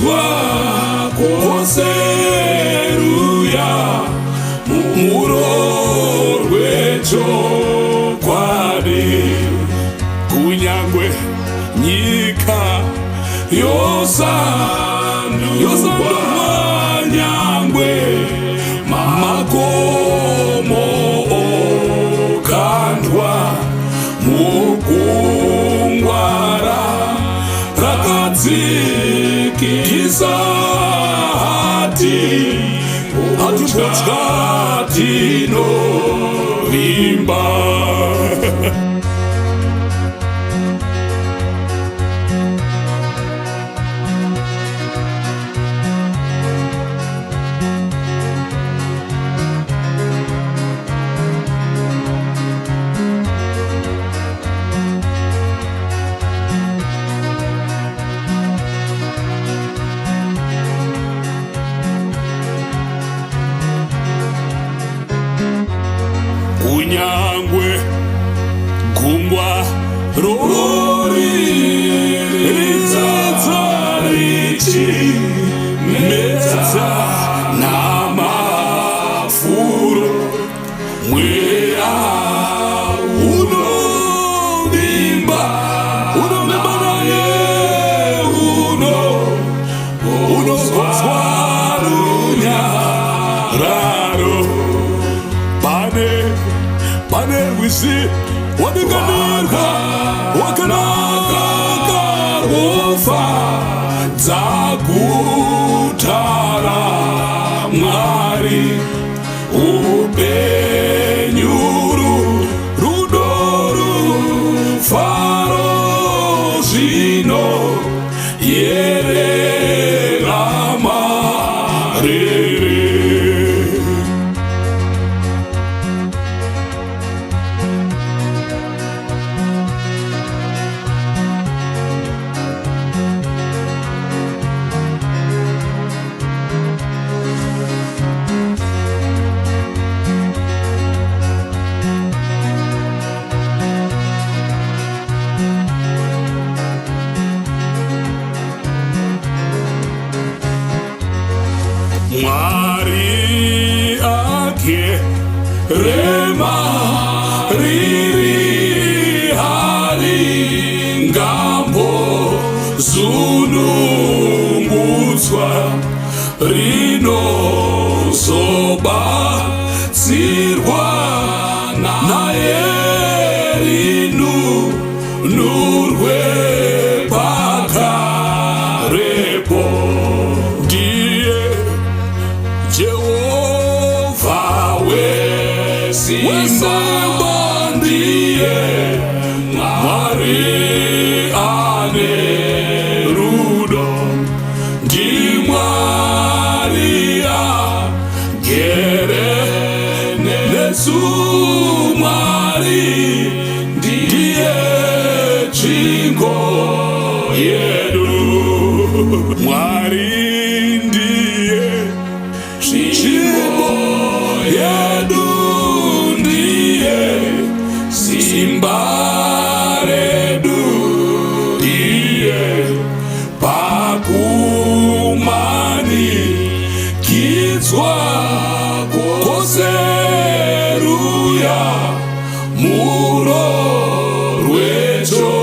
Kumanikidzwa kwose ruya muro rwechokwadi, kunyangwe nyika yosandurwa, nyangwe makomo okandwa mugungwa rakadzikisa, hati hatitya, tinovimba. Kunyangwe gungwa roriridza richimedza namafuro, mweya unovimba, unovimba naye, unozwa runyararo. Pane rwizi wadikanirwa wakanaka rwofadza guta raMwari, upenyu, rudo, rufaro zvino yerera mariri. Mwari ake rema riri haringambo zunungutswa, rinozobatsirwa naye rinunurwe pakarepo. Ndiye Jehovha wesimba, ndiye Mwari ane rudo, ndiMwari agere nesu, Mwari ndiye tsvingo yedu. Mwari ndiye tsvimbo yedu, ndiye simba redu, iye pakumanikidzwa kwose ruya muro rwecho.